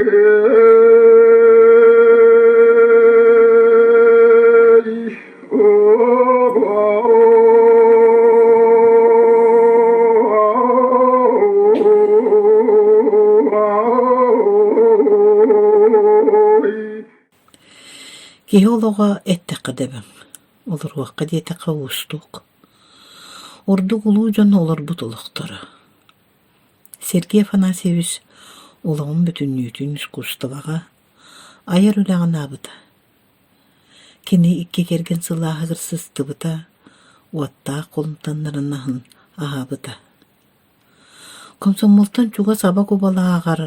Киһи олоҕо эттэххэ дөбөҥ, олоруохха диэтэххэ уустук. Ордук улуу дьон олорбут олохторо. Сергей Афанасьевич олоҕун бүтүннүүтүн искусствоҕа, айар үлэҕэ анаабыта. Кини икки кэргэн сылааһыгар сыстыбыта, уоттаах холумтаннарын аһын аһаабыта. Комсомолтон чугас аба кубалааҕар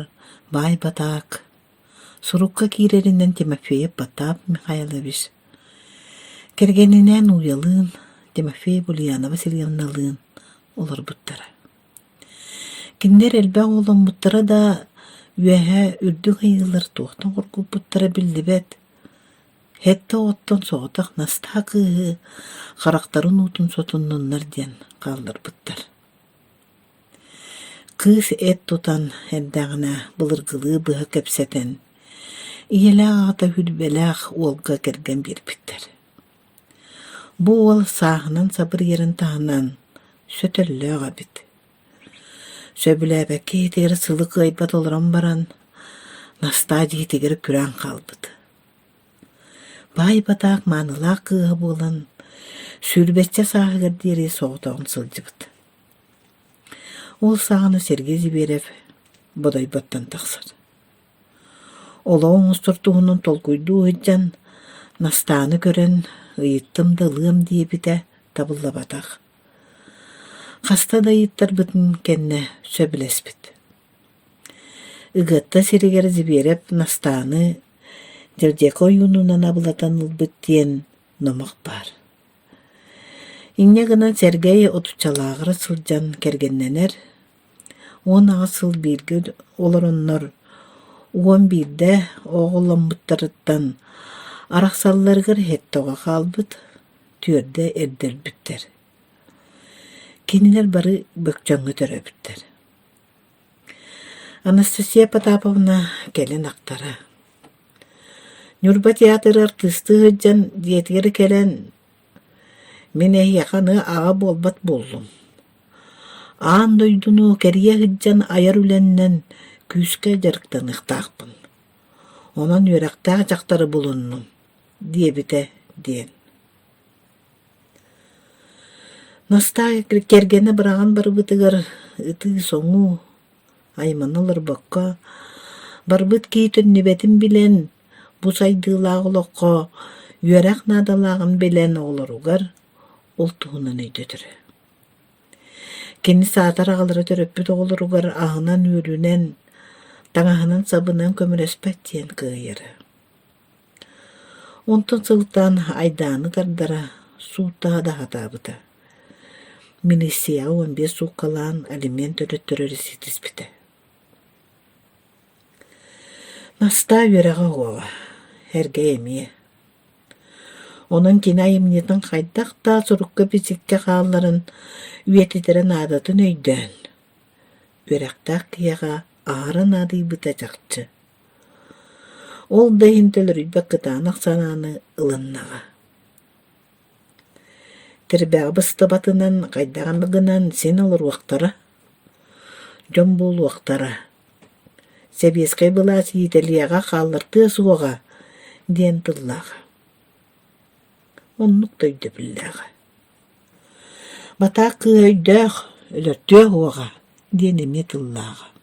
баай батаак, сурукка киирэринэн Тимофеев Потап Михайлович, кэргэнинээн Уялыын, Тимофеев Ульяна Васильевналыын олорбуттара. Кинилэр элбэх оҕоломмуттара да, үөһэ үрдүк айыылар туохтан хоргуппуттара биллибэт. Сэттэ оҕоттон соҕотох Настаа кыыһы харахтарын уутун сотуннуннар диэн хаалларбыттар. Кыыс эт тутан эрдэҕинэ былыргылыы быһа кэпсэтэн, ийэлээх аҕата Хүрбэлээх уолга кэргэн биэрбиттэр. Бу уол сааһынан сабырыйарын таһынан сөтөллөөх эбит. Сөбүлээбэккэ иһитигэр сылы кыайбат олорон баран, Настаа дьиэтигэр күрээн хаалбыт. Баай батаах маанылаах кыыһа буолан, сүүрбэччэ сааһыгар диэри соҕотоҕун сылдьыбыт. Ол саҕана Сергей Зверев Бодойботтон тахсар. Олоҕу оҥостор туһунан толкуйдуу сылдьан, Настааны көрөн, ыйыттым да ылыам диэбитэ табыллыбатах. Хаста да ыйыттарбытын кэннэ сөбүлэспит. Ыгыатта сиригэр Зверев Настааны Дьэлдьэкэ ойуунунан абылатан ылбыт диэн номох баар. Инньэ гынан Сэргэй отуччалааҕар сылдьан кэргэннэнэр, 18 сыл бииргэ олороннор 11-дэ оҕоломмуттарыттан арахсалларыгар сэттэ оҕо хаалбыт, түөрдэ эрдэ өлбүттэр. Кинилэр бары Бөкчөҥҥө төрөөбүттэр. Анастасия Потаповна кэлин ахтара: «Ньурба театры артыыстыы сылдьан дьиэтигэр кэлэн, мин эһиэхэ аны аҕа буолбат буоллум. Аан дойдуну кэрийэ сылдьан айар үлэннэн күүскэ дьарыктаныахтаахпын. Онон үөрэхтээх дьахтары булуннум», диэбитэ диэн. Настаа кэргэнэ быраҕан барбытыгар ытыы-соҥуу, аймана олорбокко, барбыт киһи төннүбэтин билэн, бу сайдыылаах олоххо үөрэх наадалааҕын билэн оҕолоругар ол туһунан өйдөтөрө. Кини саатар аҕалара төрөппүт оҕолоругар аһынан-үөлүнэн, таҥаһынан-сабынан көмөлөспөт диэн кыайара. Онтон сылтаан айдааны тардара, сууттаһа да сатаабыта. Милииссийэҕэ 15 сууккалаан алимент төлөттөрөрү ситиспитэ. Настаа үөрэҕэ оҕуоҕа, Сэргэй эмиэ. Онон кини айымньытын хайдах да сурукка-бичиккэ хаалларан үйэтитэрэ наадатын өйдөөн, үөрэхтээх киһиэхэ аһара наадыйбыта чахчы. Ол да иһин төлөрүйбэт кытаанах санааны ылыннаҕа. Тирбэҕэ быстыбатынан хайдах эмэ гынан син олоруохтара, дьон буолуохтара, сэбиэскэй былаас иитэлиэҕэ хааллартыа суоҕа диэн тыллааҕа. Оннук да өйдөбүллээҕэ. Батаах кыыһа өйдөөх, өлөртүө суоҕа диэн эмиэ тыллааҕа.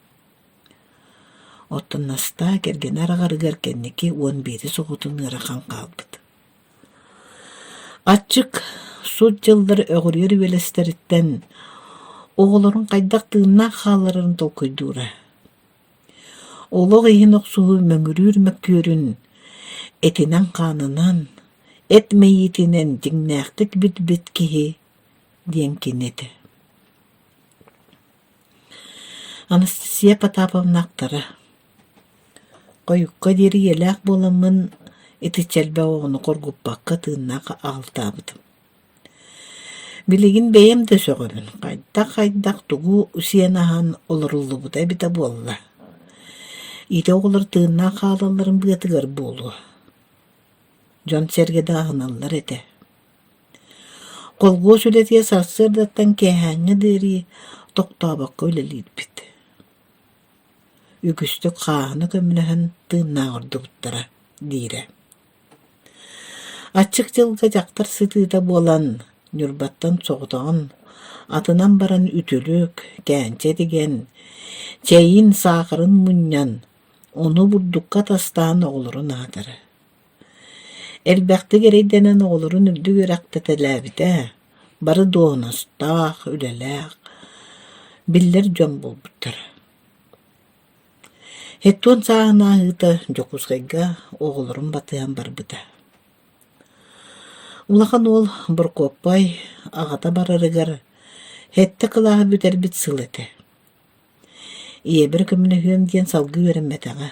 Оттон Настаа кэргэнэ араҕарыгар кэнники 11 оҕотун ыарахан хаалбыт. Аччык, сут дьыллар өҕүрүйэр үөлэстэриттэн оҕолорун хайдах тыыннаах хаалларарын толкуйдуура. Олох иһин охсуһуу мөҥүрүүр мөккүөрүн этинэн-хаанынан, эт мэйиитинэн дьиҥнээхтик билбит киһи диэн кини этэ. Анастасия Потаповна ахтара: «Хойукка диэри ийэлээх буоламмын итиччэ элбэх оҕону хоргуппакка тыыннаах аҕалтаабытым. Билигин бэйэм да сөҕөбүн, хайдах-хайдах тугу сиэн аһаан олоруллубута эбитэ буолла. Ити оҕолор тыыннаах хаалалларын быатыгар буолуо. Дьон-сэргэ да аһыналлар этэ. Холкуос үлэтигэр сарсыардаттан киэһээҥҥэ диэри тохтообокко үлэлиирбит. Үгүстүк хааһына көмөлөһөн тыыннаах ордубуттара диирэ. Аччык дьылга дьахтар сытыыта буолан, Ньурбаттан соҕотоҕун атынан баран үтүлүк, кээнчэ тигэн, чэйин, саахарын мунньан, ону бурдукка атастаан оҕолорун аһатара. Элбэхтик эрэйдэнэн оҕолорун үрдүк үөрэхтэтэлээбитэ, бары дуоһунастоох, үлэлээх, биллэр дьон буолбуттара. Хеттуон сааһын ааһыыта Дьокуускайга оҕолорун батыһан барбыта. Улахан уол Борокуоппай аҕата барарыгар сэттэ кылааһы бүтэрбит сыл этэ. Ийэбэр көмөлөһүөм диэн салгыы үөрэммэтэҕэ.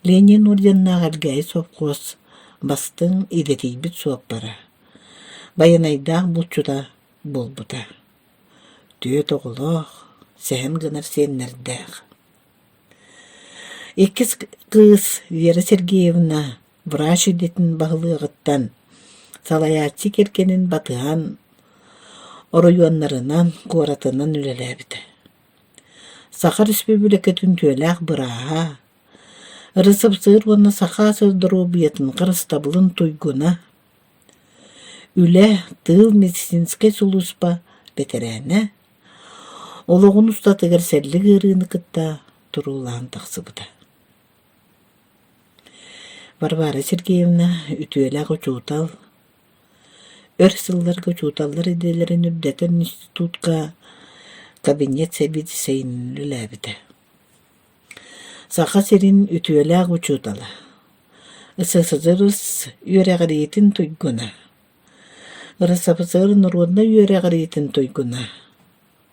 Ленин орденнаах Элгээйи сопхуос бастыҥ идэтийбит суоппара, байанайдаах булчута буолбута. Түөрт оҕолоох, сэһэн гынар сиэннэрдээх. Иккис кыыс Вера Сергеевна врач идэтин баһылыаҕыттан салайааччы кэргэнин батыһан оройуоннарынан, куоратынан үлэлээбитэ. Саха Республикатын үтүөлээх бырааһа, РСФСР уонна Саха сир доруобуйатын харыстабылын туйгуна, Үлэ, тыыл медицинскэй сулууспа бэтэрээнэ, олоҕун устатыгар сэллик ыарыыны кытта туруулаһан тахсыбыта. Варвара Сергеевна үтүөлээх учуутал, өр сылларга учууталлар идэлэрин үрдэтэр институтка кабинет сэбиэдиссэйинэн үлэлээбитэ. Саха сирин үтүөлээх учуутала, СССР үөрэҕириитин туйгуна, РСФСР норуодунай үөрэҕириитин туйгуна,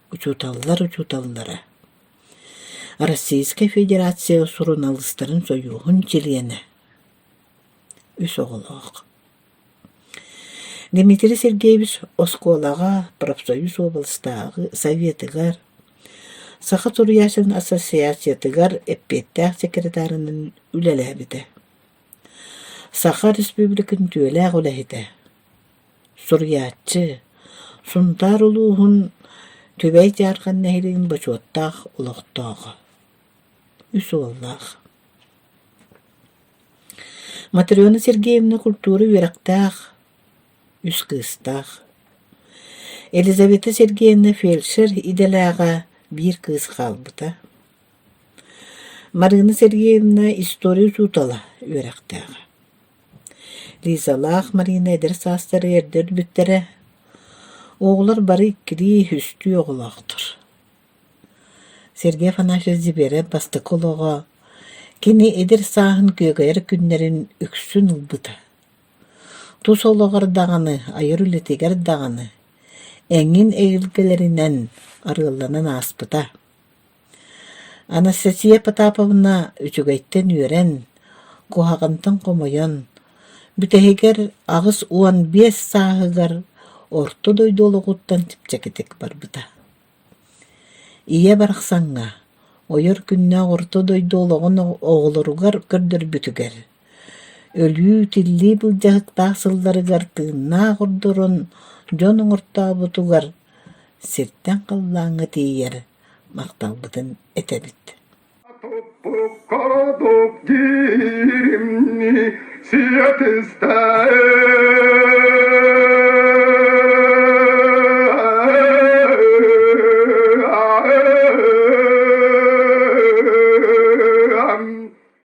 учууталлар учууталлара, Российскай Федерация суруналыыстарын сойууһун чилиэнэ, үс оҕолоох. Дмитрий Сергеевич оскуолаҕа профсоюз уобаластааҕы советыгар, Саха суруйааччытын ассоциациятыгар эппиэттээх секретарынан үлэлээбитэ. Саха Республикатын үтүөлээх үлэһитэ, суруйааччы, Сунтаар улууһун Түбэй Дьаархан нэһилиэгин бочуоттаах олохтооҕо, үс уоллаах. Матрена Сергеевна культура үөрэхтээх, үс кыыстаах. Елизавета Сергеевна фельдшер идэлээҕэ биир кыыс хаалбыта. Марина Сергеевна история учуутала үөрэхтээҕэ. Лизалаах Марина эдэр саастара эрдэ өлбүттэрэ. Оҕолор бары иккилии, үстүү оҕолоохтор. Сергей Афанасьевич Зиберов бастакы олоҕо кини эдэр сааһын күөгэйэр күннэрин үксүн ылбыта. Тус олоҕор даҕаны, айар үлэтигэр даҕаны эҥин эйгэлэринэн арыалланан ааспыта. Анастасия Потаповна үчүгэйтэн үөрэн, куһаҕантан хомойон, бүтэһигэр 85 сааһыгар орто дойду олоҕуттан чэпчэкитик барбыта. Ийэ барахсаҥҥа, ойор күннээх орто дойду олоҕун оҕолоругар көрдөрбүтүгэр, өлүү-тиллии былдьаһыктаах сылларыгар тыыннаах ордорон дьон оҥортообутугар сиртэн халлааҥҥа тиийэр махталбытын этэбит. Туппукка дук диримни сиэтистэ.